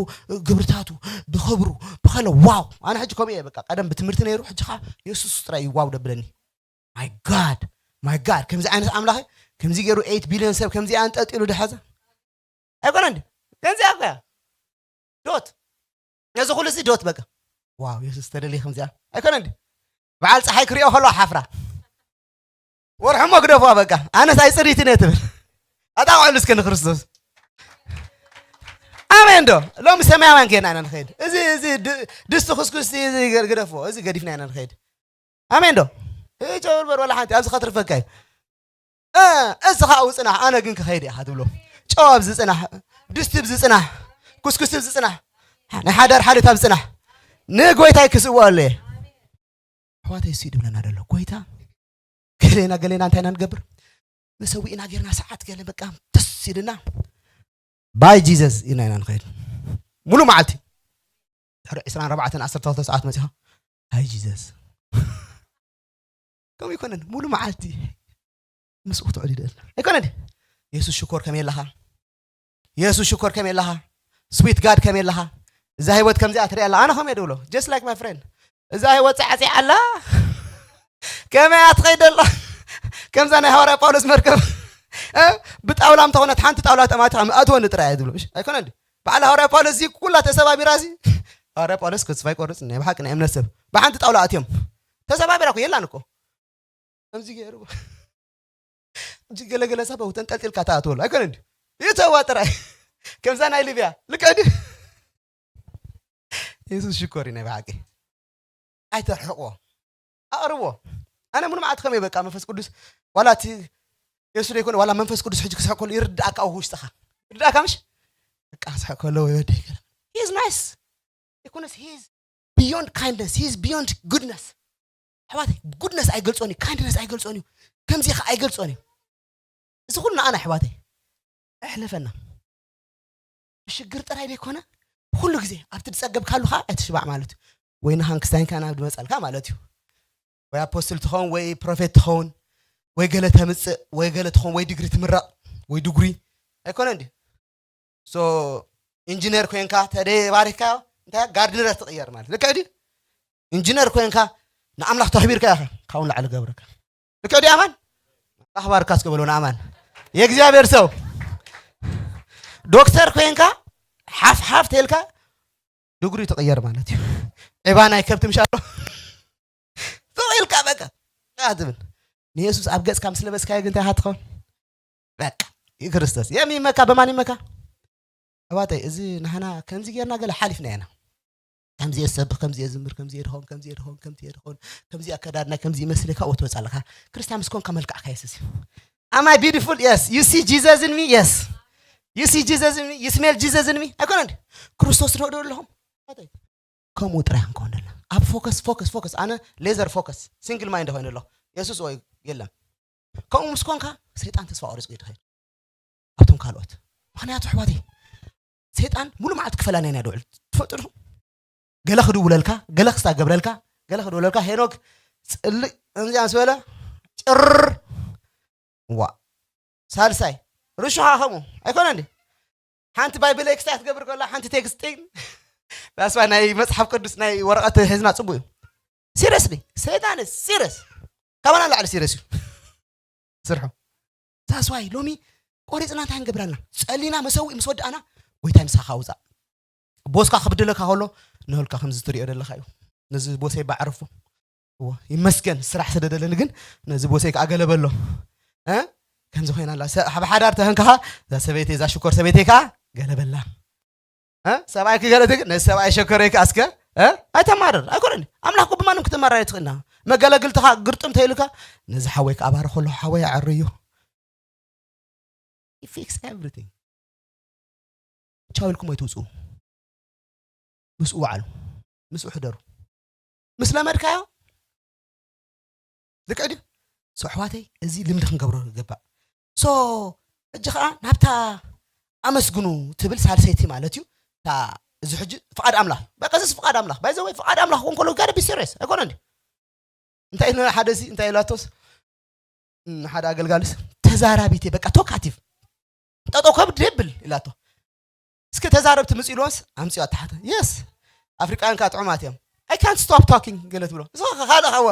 ግብርታቱ ብክብሩ ብከለ ዋው ኣነ ሕጂ ከምኡ እየ በቃ ቀደም ብትምህርቲ ነይሩ ሕጂ ካ የሱስ ጥራይ እዩ ዋው ደብለኒ። My God my God ከምዚ ዓይነት ኣምላኸ ከምዚ ገይሩ ኤይት ቢልዮን ሰብ ከምዚ ኣንጠልጢሉ ድሓዘ ኣይኮነን ከምዚ ኣያ ዶት ነዚ ኩሉ እዚ ዶት በቃ ዋው የሱስ ተደልየ ከምዚኣ ኣይኮነ እንዲ በዓል ፀሓይ ክሪኦ ከሎ ሓፍራ ወርሕሞ ግደፍዋ በቃ ኣነስ ኣይፅሪትን እየ ትብል ኣጣቕዕሉ እስከ ንክርስቶስ ኣሜን ዶ ሎሚ ሰማያውያን ጌና ኢና ንኸይድ እዚ እዚ ድስቲ ክስኩስቲ እዚ ግደፍዎ እዚ ገዲፍና ኢና ንኸይድ ኣሜን ዶ ጨበርበር ወላ ሓንቲ ኣብዚ ከትርፈካ እዩ እዚ ከዓ ውፅናሕ ኣነ ግን ክኸይድ ኢኻ ትብሎ ጨው ኣብዚ ፅናሕ ድስቲ ኣብዚ ፅናሕ ኩስኩስቲ ኣብዚ ፅናሕ ናይ ሓዳር ሓልዮት ኣብ ፅናሕ ንጎይታይ ክስእዎ ኣሎ እየ ኣሕዋተይ እሱ ድብለና ደሎ ጎይታ ገሌና ገሌና እንታይ ኢና ንገብር መሰዊእና ጌርና ሰዓት ገለ በቃ ደስ ኢልና ባይ ጂዘስ ኢና ኢና ንኸይድ ሙሉ መዓልቲ ድሕሪ ዕስራን ኣርባዕተን ዓሰርተ ክልተ ሰዓት መፂኻ ኣይ ጂዘስ ከምኡ ይኮነን ሙሉ መዓልቲ ምስኡ ክትዕል ይደል ኣይኮነን የሱስ ሽኮር ከመይ ኣለኻ የሱስ ሽኮር ከመይ ኣለኻ ስዊት ጋድ ከመይ ኣለኻ እዛ ህይወት ከምዚኣ ትሪኣ ኣላ ኣነ ከመይ ድብሎ just like my friend እዛ ህይወት ፃዕፂ ኣላ ከመይ ኣትኸይድ ኣላ ከምዛ ናይ ሃዋርያ ጳውሎስ መርከብ ብጣውላ እንተኾነት ሓንቲ ጣውላ ተማቲኻ ምኣትወኒ ጥራይ እየ ዝብሎ ኣይኮነን በዓል ሃዋርያ ጳውሎስ እዚ ኩላ ተሰባቢራ እዚ ሃዋርያ ጳውሎስ ተስፋ ይቆርጽ ናይ ብሓቂ ናይ እምነት ሰብ ብሓንቲ ጣውላ ኣትዮም ተሰባቢራ እኮ የላን እኮ ከምዚ ገይሩ ገለገለ ሰብ ተንጠልጢልካ ተኣትወሉ ኣይኮነ እንዲ ይተዋ ጥራይ ከምዛ ናይ ሊብያ ልክዕ ድዩ የሱስ ሽኮር እዩ ናይ ብሓቂ ኣይተርሕቕዎ ኣቕርብዎ ኣነ ምንም ዓት ከመይ በቃ መንፈስ ቅዱስ ዋላ እቲ የሱ ዘይኮነ ዋላ መንፈስ ቅዱስ ሕጂ ክስሕቅ ከሎ ይርድኣካ ኣብ ውሽጥኻ ይርድኣካ ምሽ በቃ ክስሕቅ ከሎ ወይ ወደይ ገለ he is nice ይኮነስ he is beyond kindness he is beyond goodness ኣሕዋተይ ጉድነስ ኣይገልፆን እዩ ካይንድነስ ኣይገልፆን እዩ ከምዚ ከዓ ኣይገልፆን እዩ እዚ ኩሉ ንኣና ኣሕዋተይ ኣሕለፈና ብሽግር ጥራይ ዘይኮነ ኩሉ ግዜ ኣብቲ ዝፀገብካሉ ከዓ ኣይትሽባዕ ማለት እዩ ወይ ንሃንክስታይንካ ናብ ዝመፀልካ ማለት እዩ ወይ ኣፖስትል ትኸውን ወይ ፕሮፌት ትኸውን ወይ ገለ ተምፅእ ወይ ገለ ትኸውን ወይ ድግሪ ትምረቕ ወይ ድጉሪ ኣይኮነ እንዲ ሶ ኢንጂነር ኮንካ ተደባሪካዮ እንታይ ጋርድነር ትቕየር ማለት ልክዕ ድዩ ኢንጂነር ኮንካ ንኣምላኽ ተኽቢርካ ኢኻ ካብኡ ንላዕሊ ገብረካ ልክዕ ድዩ ኣማን ኣኽባርካ እስከ በሎ ንኣማን የእግዚኣብሔር ሰው ዶክተር ኮይንካ ሓፍ ሓፍ ተልካ ድግሪ ትቕየር ማለት እዩ። ዒባ ናይ ከብቲ ምሻሎ ትቕኢልካ በቃ ትብል። ንየሱስ ኣብ ገጽካ ምስ ለበስካዮ ግን እንታይ ኢኻ ትኸውን? በቃ እዩ ክርስቶስ። የም ይመካ በማን ይመካ? ኣሕዋተይ፣ እዚ ንሕና ከምዚ ጌርና ገለ ሓሊፍና ኢና። ከምዚ የሰብኽ፣ ከምዚ የዝምር፣ ከምዚ የድኾን፣ ከምዚ የድኾን፣ ከምዚ የድኾን፣ ከምዚ ኣከዳድና፣ ከምዚ ይመስልካ ወትወፅ ኣለኻ። ክርስቲያን ምስ ኮንካ መልክዕካ የስስ እዩ። Am I beautiful? Yes. You see Jesus in me? Yes. You see Jesus in me? You smell Jesus in me? ኣይኮነ እንዲ ክርስቶስ ትረድኡ ኣለኹም? ከምኡ ጥራይ ክንከውን ደለና። ኣብ ፎከስ ፎከስ ፎከስ። ኣነ ሌዘር ፎከስ ሲንግል ማይንድ ኮይኑ ኣለኹ። የሱስ ወይ የለን። ከምኡ ምስ ኮንካ ሰይጣን ተስፋ ቆሪጹ እዩ ድኸይድ ኣብቶም ካልኦት። ምኽንያቱ ኣሕዋተይ ሰይጣን ሙሉ መዓልቲ ክፈላንያ ኢና ድውዕል ትፈልጡ ዲኹም? ገለ ክድውለልካ፣ ገለ ክስታ ገብረልካ፣ ገለ ክድውለልካ ሄኖክ ጽልእ እንዚኣ ምስ በለ ጭር ዋ ሳልሳይ ርሹኻ ከምኡ ኣይኮነ እንዲ ሓንቲ ባይብል ኤክስታ ክትገብር ከላ ሓንቲ ቴክስት ዳስባ ናይ መጽሓፍ ቅዱስ ናይ ወረቐት ህዝና ጽቡቅ እዩ። ሲሪየስሊ ሰይጣን ሲሪየስ ካባና ላዕሊ ሲሪየስ እዩ ስርሑ። ዛስዋይ ሎሚ ቆሪፅና እንታይ ንገብር ኣለና? ጸሊና መሰውኢ ምስ ወዳእና ጎይታይ ምሳኻ ውፃእ። ቦስካ ክብድለካ ከሎ ንህልካ ከምዚ ትሪኦ ዘለካ እዩ። ነዚ ቦሰይ ባዕረፎ እዎ ይመስገን ስራሕ ስደደለኒ ግን ነዚ ቦሰይ ከዓ ገለበሎ እ ከምዚ ኮይና ኣላ። ሰ- ብሓዳር ተህንካኻ እዛ ሰበይተይ እዛ ሽኮር ሰበይተይ ከዓ ገለበላ። እ? ሰብኣይ ክገለትክ ነዚ ሰብኣይ ሸከረይ ከኣስከ እ? ኣይተማርር ኣይኮነን። ኣምላኽ እኮ ብማንም ክትመራረ ትኽእልና። መገለግልትኻ ግርጥም ተይልካ ነዚ ሓወይ ክኣባረ ከሎ ሓወይ ኣዕርዩ ፊክስ ኤቭሪቲንግ። ቻው ኢልኩም ኣይትውፅኡ። ምስኡ ውዓሉ፣ ምስኡ ሕደሩ። ምስ ለመድካዮ ልክዕ ድዩ? ሶ ኣሕዋተይ እዚ ልምዲ ክንገብሮ ይግባእ። ሶ ሕጂ ከዓ ናብታ ኣመስግኑ ትብል ሳልሰይቲ ማለት እዩ። እታ እዚ ሕጂ ፍቓድ ኣምላኽ እዩ። በቃ እዚስ ፍቓድ ኣምላኽ ባይ ዘ ወይ ፍቓድ ኣምላኽ ክኾን ከሎ ጋር ቢ ሲሪየስ ኣይኮነ እንዲ እንታይ ኢልና ሓደ እዚ እንታይ ኢላቶስ እም፣ ሓደ ኣገልጋሊስ ተዛራቢት እየ በቃ ቶካቲቭ ጠጠው ከብድ የብል ኢላቶ። እስኪ ተዛረብቲ ምፅ ኢልዎስ ኣምፅኦ ኣተሓተ የስ ኣፍሪቃውያን ከዓ ጥዑማት እዮም። I can't stop talking ገለ ትብሎ እስ ካልእ ካዋ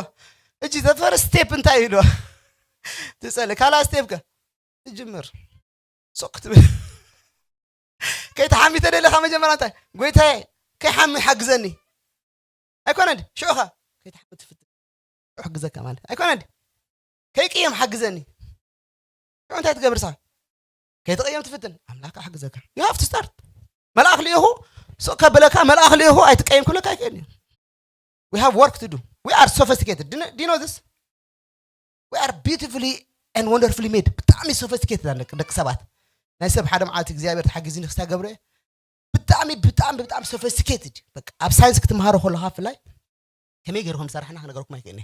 እጂ the first step እንታይ ኢሉ ትፀሊ ካልኣ ስቴፕ ከ ትጅምር ሶክ ትብል ከይተሓሚ ተደለኻ መጀመርያ እንታይ ጎይታዬ ከይሓሚ ሓግዘኒ ኣይኮነን ሽዑኻ ከይተሓሚ ትፍትን ሽዑ ሕግዘካ ማለት ኣይኮነን ከይቅየም ሓግዘኒ ሽዑ እንታይ ትገብር ሳ ከይትቕየም ትፍትን ኣምላክ ሓግዘካ you have to start መልኣኽ ልኢኹ ሶክ ከበለካ መልኣኽ ልኢኹ ኣይትቀየም ክብለካ ኣይክእል እዩ we have work to do we are sophisticated do you know this we are beautifully and wonderfully made ብጣዕሚ sophisticated ደቂ ሰባት ናይ ሰብ ሓደ መዓልቲ እግዚኣብሔር ተሓጊዝኒ ክስታ ገብረ ብጣዕሚ ብጣዕሚ ብጣዕሚ sophisticated በቃ ኣብ ሳይንስ ክትመሃሮ ከለካ ፍላይ ከመይ ገይሩ ከም ዝሰራሕና ክነገርኩም ኣይክእልኒ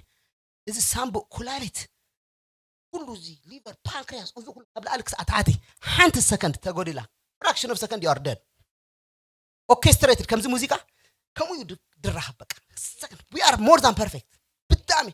እዚ ሳምቡእ ኩላሊት ኩሉ እዚ ሊቨር ፓንክሪያስ እዚ ኩሉ ካብ ላዕሊ ክሳዕ ታሕቲ ሓንቲ ሰከንድ ተጎዲላ fraction of second you are dead orchestrated ከምዚ ሙዚቃ ከምኡ እዩ ድራኸብ በቃ we are more than perfect ብጣዕሚ